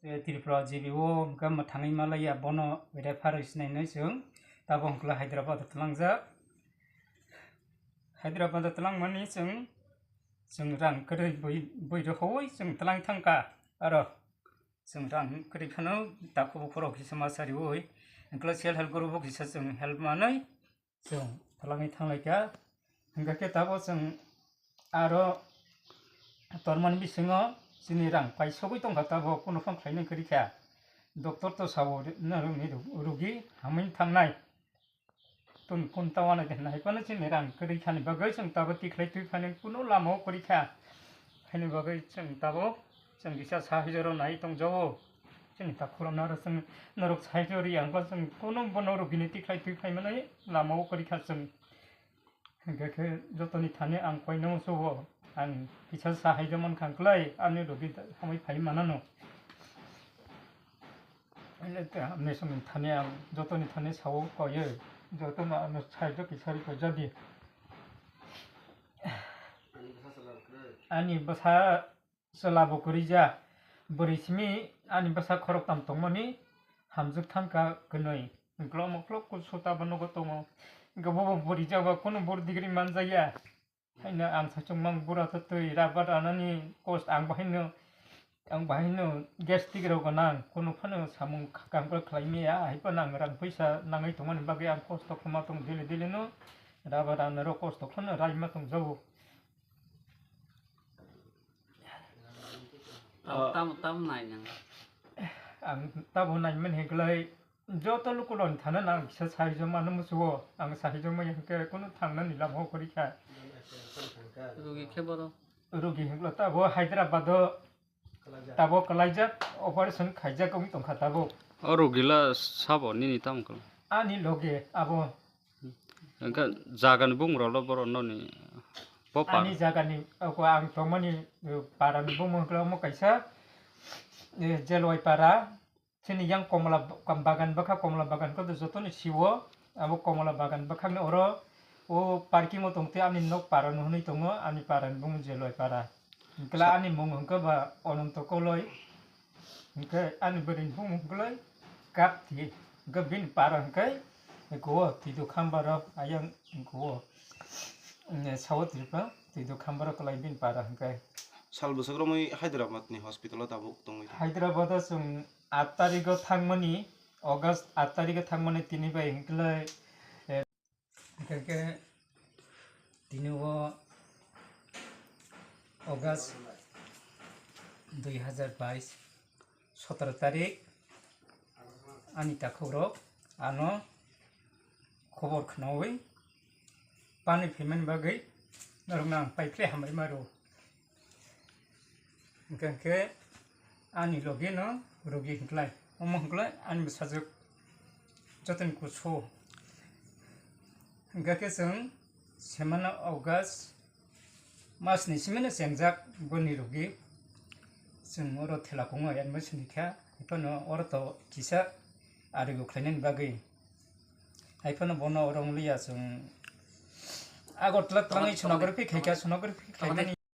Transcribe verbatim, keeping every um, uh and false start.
eh, Tripura G B o hwnkhe mwthangwi malaiya, bono refer rwi sinainai chwng. Tabo hwnkhe Hyderabad o twlangjak. Hyderabad o twlangmani chwng, chwng rang kwrwi bui, bui rohoi chwng twlang thangkha. Aro chwng rang kwrwi phano takhuk bukhuk rok kisa ma sariwi, hwnkhe self help group o kisa chwng help manwi chwng twlangwi thanglaikha. Hwnkhe khe tabo chwng aro tormani bisingo chini rang paisogwi tongkha, tabo kunu phang khlainai kwrwi kha. Doctor to sao, norokni rugi hamwi thangnai. Tun kun tawana de nai phano chini rang kwrwi khani bagwi chwng tabo tikhlai twi phani kunu lama o kwrwi kha. Haini bagwi chwng tabo chwng kisa sahai jora nai tong jago. Chini takhuk rok naro chwng norok sahai jori ang ba chwng kunu bono rugini tikhlai twi phai mani lama o kwrwi kha chwng. Hwnkhe khe jotoni thani ang koino subo ang kisa sahai jora man khang klai ani rugi hamwi phai manano. Nesong thani ang jotoni thani sao koyo, jotono ano side o kisa ri koi jadi. Ani bwsa chwla bo kwrwi ja, bwrwi simi ani bwsa khoroktham tongmani hamjwk thangkha kwnwi. Uklok muklok kusu tabo nogo tongo. Hwnkhe bobo bwrwi jaba kunu bor degree manjaya. Haino ang sachung mang bura to twi rabar anani cost ang bahaino, ang bahaino gastric rok nang, kunu phano samung kha-, kam khlai maya, hai phano ang rang puisa nangwi tongmani bagwi ang kosto khama tong daily daily no, rabar anarok kosto khano raima tong jago. Tam, tam, tam nai nang. Ang tabo nai men heklai. Joto lukulon thana nang kisa sahai joma no musuo, ang sahai joma hwnkhe kunu thangnani lama o kwrwi kha. Rugi khe boro? Rugi hwnkhe tabo Hyderabad o tabo kwlaijak, operation khaijak wng tongkha tabo. O rugi la sabo nini tamo khe? Ani loge abo. Hwnkhe jagani bumung rok lo boro noni bo par? Ani jagani, oko ang tongmani, eh, parani bumung hwnkhe omo kaisa, eh, Jelwai para. Chini yang komla ba-, bagan bwkha, komla bagan khe jotoni siwo, abo komla bagan bwkhani oro o parking o tongtwi ani nok para no hwnwi tongo, ani para ni bumung Jelwai para. Hwnkhe ani mung hwnkhe ba Ononto Koloi, hwnkhe ani bwrwi ni bumung hwnkhe Kapti, hwnkhe bini para hwnkhe eko o Twido Khambaro ayang eko o, mm, South Tripura Twido Khambaro kwlai bini para hwnkhe. Sal bwswk romwi Hyderabad ni hospital o tabuk tongwi tong? Hyderabad o chwng aat tarikh o thangmani, August aat tarikh o thangmani tini bai hwnkhe, eh, hwnkhe tini o August dui hazar bais, sotoro tarikh ani takhuk rok ano khobor khnaui pani phaimani bagwi norokno ang paiphlai hambai ma rwo. Hwnkhe, hwnkhe ani logi no rugi hwnkhlai, omo hwnkhlai ani bwsajwk jotoni kusu. Hwnkhe khe chwng semana August mas ni simi no chengjak boni rugi. Chwng oro thela kongo admission rikha, haiphano oro to kisa arigo khlainani bagwi. Haiphano bono oro wng liya chwng Agartala twlangwi sonography khaikha, sonography khaikha.